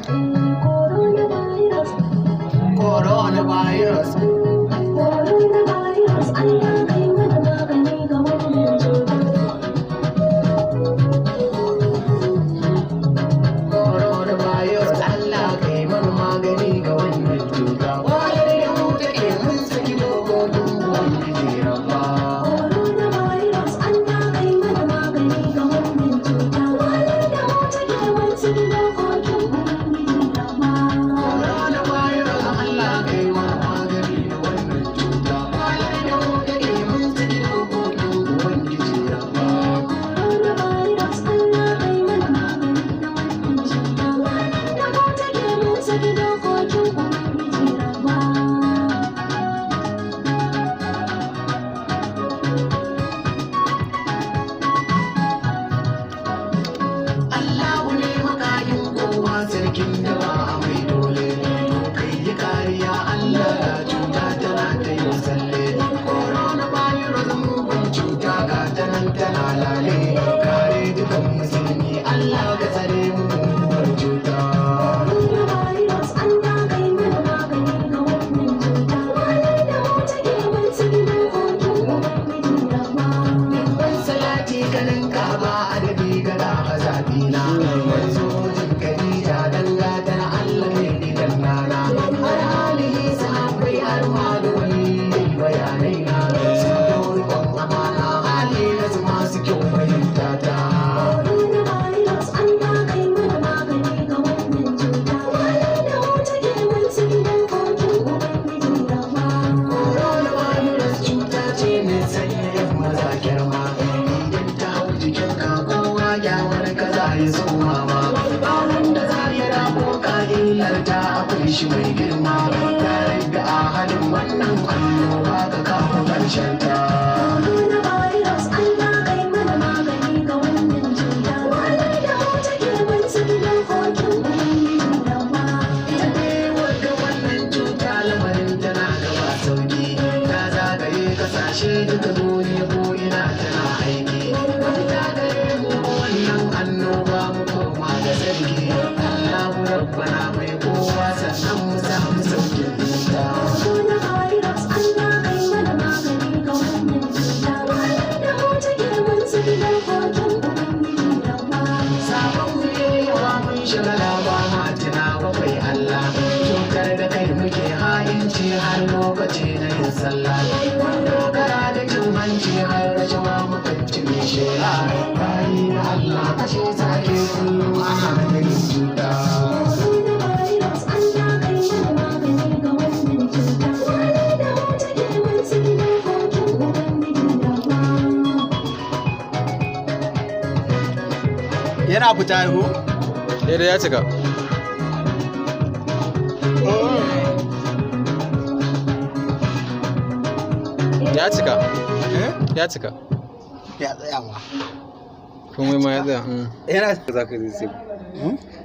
Coronavirus. Coronavirus. Coronavirus, Allah kai mana magani ga wannan cuta. Coronavirus, Allah kai mana magani ga wannan cuta. Wahalar da mu take, mun saki dokokin Ubangiji Rabba. Coronavirus, Allah kai mana magani ga wannan cuta. Wahalar da mu take, mun saki dokokin Ubangiji Rabba. Coronavirus, Allah kai mana magani ga wannan cuta. Wahalar da mu take, mun saki dokokin Ubangiji Rabba. Coronavirus, Allah kai mana magani ga wannan cuta. Wahalar da mu take, mun saki dokokin Ubangiji Rabba. Allahu ne makayin kowa, sarkin da ba a mai dole. To kai yi kariya Allah, ga cuta tana ta yin tsalle. Coronavirus, mugun cuta, ga ta nan tana lale. Kare dukan musulmi Allah, ka tsare mu muguwar cuta. Coronavirus, Allah kai mana magani ga wannan cuta. Wahalar da mu take, mun saki dokokin Ubangiji Rabba. Dubban salati kanin ka ba adadi ga da azabina. Manzo jin Khadija dan gatan Allah mai gidan nana. Har alihi, sahabbai, har ma da wani bayanai na. Sun dau riƙon amana, hali na su masu kyau fahimta ta. Coronavirus, Allah kai mana magani ga wannan cuta. Wahalar da mu take, mun saki dokokin Ubangiji Rabba. Coronavirus cuta ce mai sanya yan maza girma. Idan ta hau jikinka, kowa gyawar ka za ya soma ma. Ba wanda za ya rabo ka, illar ta akwai shi mai girma. Tare da a halin wannan annoba ka kawo ƙarshen ta. Coronavirus, Allah kai mana magani ga wannan cuta. Wahalar da mu take, mun saki dokokin Ubangiji Rabba. Ita dai wagga wannan cuta, lamarin tana gaba sauki. Ta zagaye kasashe duka duniya, ko ina tana aiki. Mafita gare mu wannan annoba, mu koma ga sarki Allahu Rabbana mai kowa, sannan mu samu saukin cuta. Coronavirus, Allah kai mana magani ga wannan cuta. Wahalar da mu take, mun saki dokokin Ubangiji Rabba. Sabon mu yawa, mun shagala, ba ma tunawa bai Allah. Cutar da kai muke, ha'inci har lokaci na yin sallah. Mun dogara da cin hanci har rashawa, mukan ci mai shela. Bayi na Allah kashe sake kullum ana da yin cuta. Coronavirus, Allah kai mana magani ga wannan cuta. Wahalar da mu take, mun saki dokokin Ubangiji Rabba. Yana fita ko? Eh, dai ya cika. Ya cika. Eh? Ya cika. Ya tsaya ma. Komai ma ya tsaya. Yana Za ka yi sai. Hmm?